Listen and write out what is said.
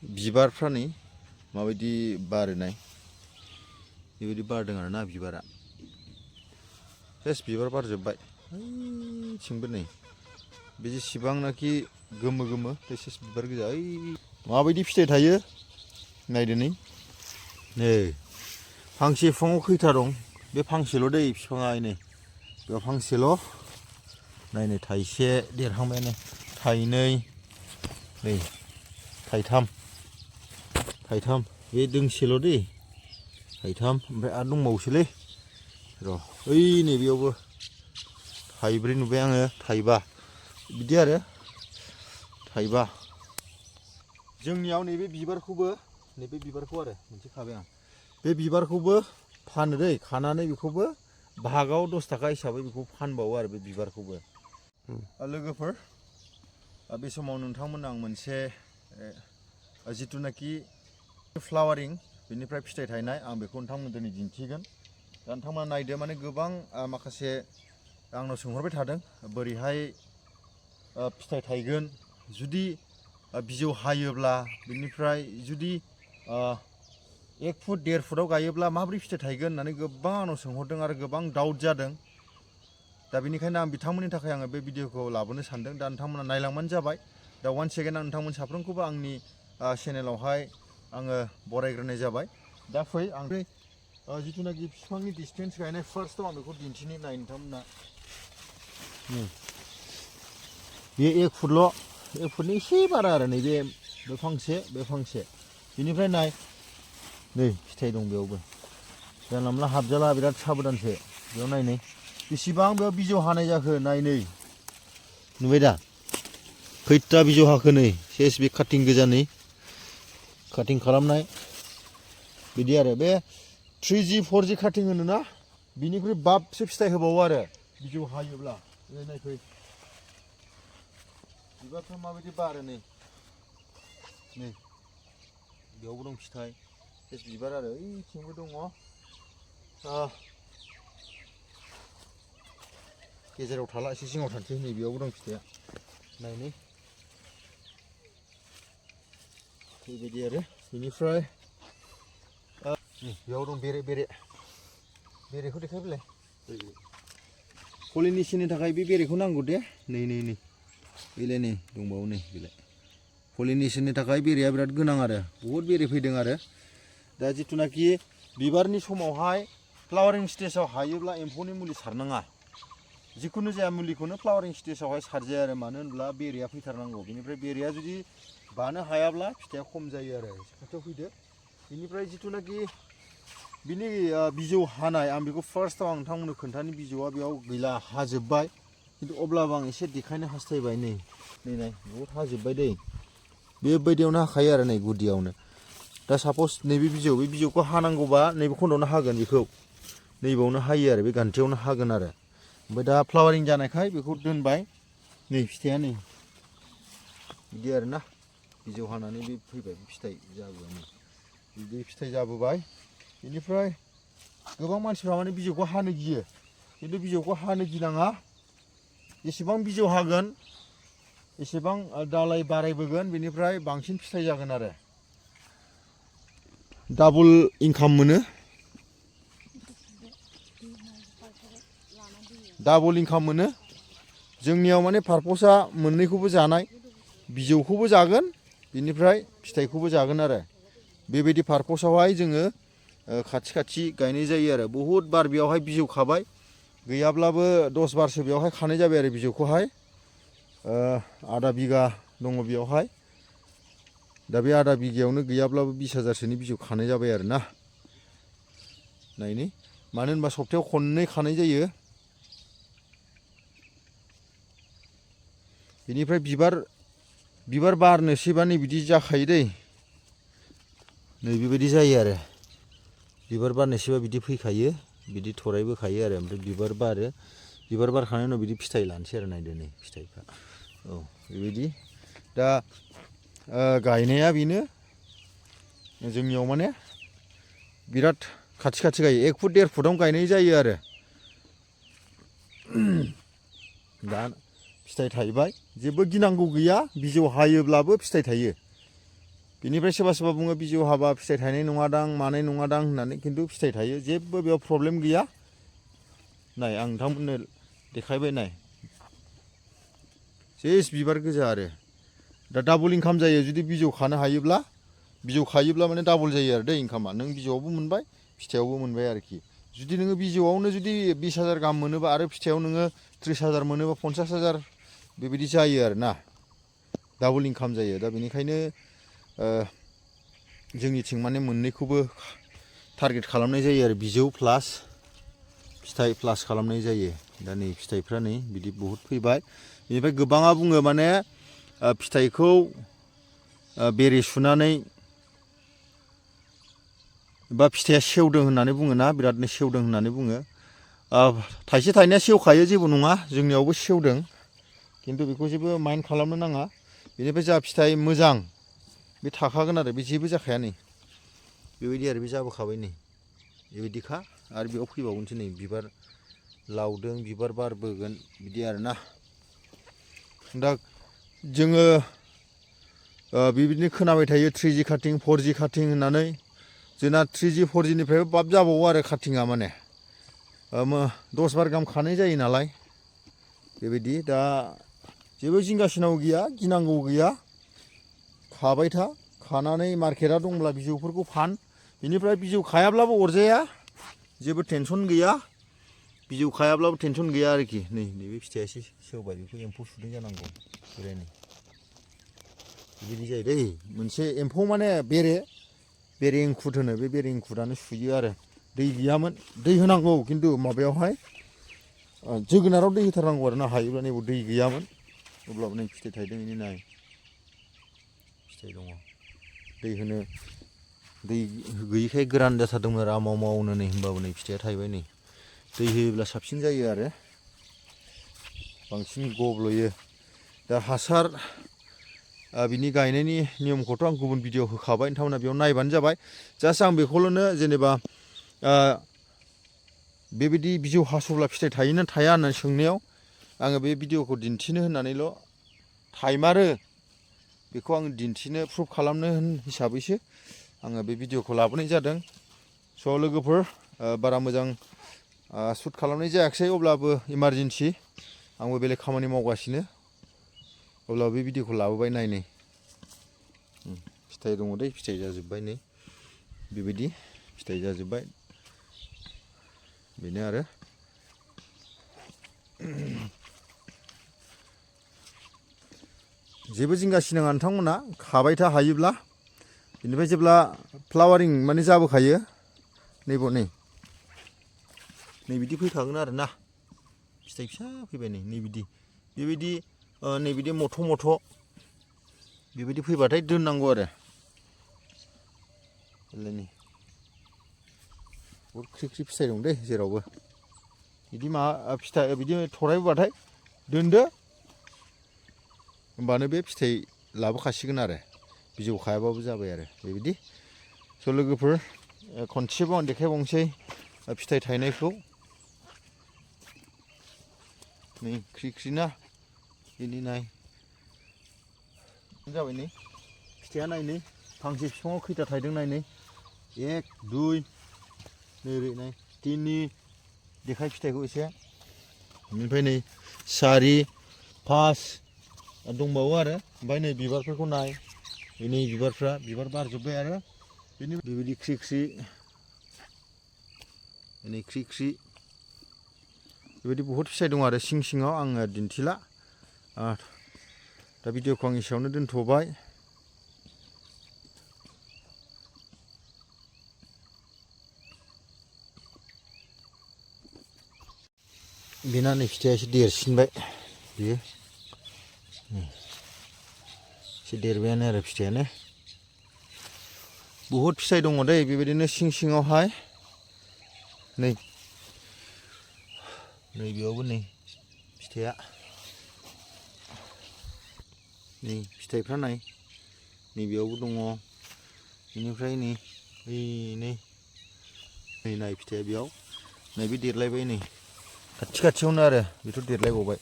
बिबारफ्रा नै माबायदि बारोनाय बेबायदि बारदों आरोना बिबारा सेस बिबार बारजोब्बाय ओइथिंबो नै बे जेसेबांनाखि गोमो गोमो बे सेस बिबार गोजा ओइ माबायदि फिथाइ थायो नायदो नै फांसे बिफाङाव खैथा दं बे फांसेल' दै बिफाङा नै बेयाव फांसेल' नायनो थाइसे देरहांबायानो थाइनै नै थाइथाम बे दोंसेल' दै थाइथाम ओमफ्राय आरो दंबावोसोलै र' ओइ नैबेयावबो थाइब्रै नुबाय आङो थाइबा बिदि आरो थाइबा जोंनियाव नैबे बिबारखौबो आरो मोनसे खाबाय आं बे बिबारखौबो फानो दै खानानै बेखौबो भागाव 10 थाखा हिसाबै बेखौ फानबावो आरो बे बिबारखौबो लोगोफोर बे समाव नोंथांमोन आं मोनसे जिथुनाखि फ्लावारिं बेनिफ्राय फिथाइ थायनाय आं बेखौ नोंथांमोन दिनै दिन्थिगोन दा नोंथांमोना नायदो माने गोबां माखासे आंनाव सोंहरबाय थादों बोरैहाय फिथाइ थायगोन जुदि बिजौ हायोब्ला बिनिफ्राय जुदि 1 फुट 1.5 फुटाव गायोब्ला माबोरै फिथाइ थायगोन होननानै गोबां आंनाव सोंहरदों आरो गोबां डाउट जादों दा बेनिखायनो आं बिथांमोननि थाखाय आङो बे भिडिअखौ लाबोनो सानदों दा नोंथांमोना नायलांबानो जाबाय दा 1 सेकेन्ड आं नोंथांमोन साफ्रोमखौबो आंनि चेनेलावहाय आङो बरायग्रोनाय जाबाय दा फै आं बे जिथुनाखि बिफांनि डिसटेन्स गायनाय फार्स्टआव आं बेखौ दिन्थिनो नाय नोंथांमोना बे 1 फुटल' 1 फुटनि एसे बारा आरो नै बे फांसे बेनिफ्राय नाय नै फिथाइ दं बेयावबो जानला मोनला हाबजाला बिराद साबधानसो बेयाव नाय नै बेसेबां बेयाव बिजौ हानाय जाखो नाय नै नुबाय दा खैथा बिजौ हाखो नै सेस बे काटिं गोजा नै काटिं खालामनाय बिदि आरो बे 3G 4G काटिं होनोना बिनिख्रुइ बाबसो फिथाइ होबावो आरो बिजौ हायोब्ला नायफै बिबारफ्रा माबायदि बारो नै बेयावबो दं फिथाइ सेस बिबार आरो ओइथिंबो दङ गेजेराव थाला एसे सिङाव थानोसै नै बेयावबो दं फिथाइया नायनै बेबायदि आरो बेनिफ्राय बेयाव दं बेरेखौ देखायबोलाय पलिनेसननि थाखाय बे बेरेखौ नांगौ दे नै बेलाय नै दंबावो नै बेलाय पलिनेसननि थाखाय बेरेया बिराद गोनां आरो बहुद बेरे फैदों आरो दा जिथुनाखि बिबारनि समावहाय फ्लावारिं स्टेजाव हायोब्ला एम्फौनि मुलि सारनाङा जिखुनु जाया मुलिखौनो फ्लावारिं स्टेजावहाय सारजाया आरो मानो होनब्ला बेरेया फैथारनांगौ बेनिफ्राय बेरेया जुदि बानो हायाब्ला फिथाइया खम जायो आरो खाथियाव फैदो बेनिफ्राय जिथुनाखि बिनि बिजौ हानाय आं बेखौ फार्स्टआव आं नोंथांमोननो खोन्थानि बिजौआ बेयाव गैला हाजोब्बाय खिन्थु अब्लाबो आं एसे देखायनो हास्थायबाय नै नाय बहुद हाजोब्बाय दै बेबायदियावनो हाखायो आरो नै गुदियावनो दा साप'ज नैबे बे बिजौखौ हानांगौबा नैबे खन्दआवनो हागोन बेखौ नैबावनो हायो आरो बे गान्थियावनो हागोन आरो ओमफ्राय दा फ्लावारिं जानायखाय बेखौ दोनबाय नै फिथाइया नै बिदि आरोना बिजौ हानानै बे फैबाय फिथाइ जाबोबाय नै बिदि फिथाइ जाबोबाय बेनिफ्राय गोबां मानसिफ्रा माने बिजौखौ हानो गियो खिन्थु बिजौखौ हानो गिनाङा जेसेबां बिजौ हागोन एसेबां दालाय बारायबोगोन बेनिफ्राय बांसिन फिथाइ जागोन आरो डाबल इनकाम मोनो जोंनियाव माने पारपसा मोननैखौबो जानाय बिजौखौबो जागोन बिनिफ्राय फिथाइखौबो जागोन आरो बेबायदि पारपसावहाय जोङो खाथि गायनाय जायो आरो बहुद बार बेयावहाय बिजौ खाबाय गैयाब्लाबो 10 बारसो बेयावहाय खानाय जाबाय आरो बिजौखौहाय आधा बिगा दङ बेयावहाय दा बे आधा बिगायावनो गैयाब्लाबो 20,000सोनि बिजौ खानाय जाबाय आरो ना नायनि मानो होनबा सप्तायाव खननै खानाय जायो बेनिफ्राय बिबार बारनोसैबा नै बिदि जाखायो दै नै बेबायदि जायो आरो बिबार बारनोसैबा बिदि फैखायो बिदि थरायबोखायो आरो ओमफ्राय बिबार बारखांनायनि उनाव बिदि फिथाइ लानोसै आरो नायदो नै फिथाइफ्रा औ बेबायदि दा गायनाया बेनो जोंनियाव माने बिराद खाथि गायो 1 फुट 1.5 फुटावनो गायनाय जायो आरो दा फिथाइ थायबाय जेबो गिनांगौ गैया बिजौ हायोब्लाबो फिथाइ थायो बिनिफ्राय सोरबा सोरबा बुङो बिजौ हाबा फिथाइ थायनाय नङादां मानाय नङादां होननानै खिन्थु फिथाइ थायो जेबो बेयाव प्रब्लेम गैया नाय आं नोंथांमोननो देखायबाय नाय सेस बिबार गोजा आरो दा डाबल इनकाम जायो जुदि बिजौ खानो हायोब्ला बिजौ खायोब्ला माने डाबल जायो आरो दै इनकामा नों बिजौआवबो मोनबाय फिथाइयावबो मोनबाय आरोखि जुदि नोङो बिजौआवनो जुदि 20,000 गाहाम मोनोबा आरो फिथाइयाव नोङो 30,000 मोनोबा 50,000 बेबायदि जायो आरो ना डाबल इनकाम जायो दा बेनिखायनो जोंनिथिं माने मोननैखौबो टारगेट खालामनाय जायो आरो बिजौ प्लास फिथाइ प्लास खालामनाय जायो दा नै फिथाइफ्रा नै बिदि बहुद फैबाय बेनिफ्राय गोबाङा बुङो माने फिथाइखौ बेरे सुनानै बा फिथाइया सेवदों होननानै बुङो ना बिरादनो सेवदों होननानै बुङो थाइसे थाइनैया सेवखायो जेबो नङा जोंनियावबो सेवदों खिन्थु बेखौ जेबो माइन्ड खालामनो नाङा बेनिफ्राय जा फिथाइ मोजां बे थाखागोन आरो बे जेबो जाखाया नै बेबायदि आरो बे जाबोखाबाय नै बेबायदिखा आरो बेयाव फैबावनोसै नै बिबार लावदों बिबार बारबोगोन बिदि आरोना दा जोङो बेबायदिनो खोनाबाय थायो 3G काटिं 4G काटिं होननानै जोंना 3G 4Gनिफ्रायबो बाब जाबावो आरो काटिंआ माने 10 बार गाहाम खानाय जायो नालाय बेबायदि दा जेबो जिंगासिनांगौ गैया गिनांगौ गैया खाबाय था खानानै मार्केटआ दंब्ला बिजौफोरखौ फान बेनिफ्राय बिजौ खायाब्लाबो अरजाया जेबो टेनसन गैया बिजौ खायाब्लाबो टेनसन गैया आरोखि नै नैबे फिथाइया एसे सेवबाय बेखौ एम्फौ सुदों जानांगौ बेरायनो बिदि जायो दै मोनसे एम्फौ माने बेरे इंखुर होनो बे बेरे इंखुरानो सुयो आरो दै गैयामोन दै होनांगौ खिन्थु माबायावहाय जोगोनाराव दै होथारनांगौ आरो ना हायोब्ला नैबाव दै गैयामोन अब्लाबो नै फिथाइ थाइदों इनि नाय फिथाइ दङ दै गैयिखाय गोरान जाथारदोंमोन आरो आमाव मावनो नै होमबाबो नै फिथाइया थाइबाय नै दै होयोब्ला साबसिन जायो आरो बांसिन गब्ल'यो दा हासार बिनि गायनायनि नियमखौथ' आं गुबुन भिडिअ होखाबाय नोंथांमोना बेयाव नायबानो जाबाय जास्ट आं बेखौल'नो जेनेबा बेबायदि बिजौ हास'ब्ला फिथाइ थायोना थाया होननानै सोंनायाव आङो बे भिडिअखौ दिन्थिनो होननानैल' थाइमारो बेखौ आं दिन्थिनो प्रुफ खालामनो हिसाबैसो आङो बे भिडिअखौ लाबोनाय जादों स' लोगोफोर बारा मोजां शुट खालामनाय जायाखिसै अब्लाबो इमारजेन्सि आंबो बेलेग खामानि मावगासिनो अब्लाबो बे भिडिअखौ लाबोबाय नायनै फिथाइ दङ दै फिथाइ जाजोब्बाय नै बेबायदि फिथाइ जाजोब्बाय बेनो आरो जेबो जिंगा सिनाङा नोंथांमोना खाबाय था हायोब्ला बेनिफ्राय जेब्ला फ्लावारिं माने जाबोखायो नैबाव नै बिदि फैखागोन आरो ना फिथाइ फिसा फैबाय नै बिदि बेबायदि नैबिदि मथ' बेबायदि फैबाथाय दोननांगौ आरो नै बहुद ख्रि ख्रि फिथाइ दं दै जेरावबो बिदि फिथाइ बिदि थरायबोबाथाय दोनदो होमबानो बे फिथाइ लाबोखासिगोन आरो बिजौ खायाबाबो जाबाय आरो बेबायदि स' लोगोफोर खनसेबाव आं देखायबावनोसै फिथाइ थायनायखौ नै ख्रि ख्रि ना बिनि नाय जाबाय नै फिथाइया नाय नै फांसे बिफाङाव खैथा थायदों नाय नै 1 2 नै ओरै नाय 3 देखाय फिथाइखौ एसे बेनिफ्राय नै 4 5 दंबावो आरो ओमफ्राय नै बिबारफोरखौ नाय नै बिबारफ्रा बिबार बारजोब्बाय आरो बेबायदि ख्रि ख्रि नै ख्रि ख्रि बेबायदि बहुद फिथाइ दं आरो सिं सिङाव आङो दिन्थिला दा भिडिअखौ आं एसेयावनो दोनथ'बाय बेना नै फिथाइया एसे देरसिनबाय बियो एसे देरबायानो आरो फिथाइयानो बहुद फिथाइ दङ दै बेबायदिनो सिं सिङावहाय नै बेयावबो नै फिथाइया नै फिथाइफ्रा नाय नैबेयावबो दङ बेनिफ्राय नै नाय फिथाइया बेयाव नै बे देरलायबाय नै खाथि खाथियावनो आरो बेथ' देरलायबावबाय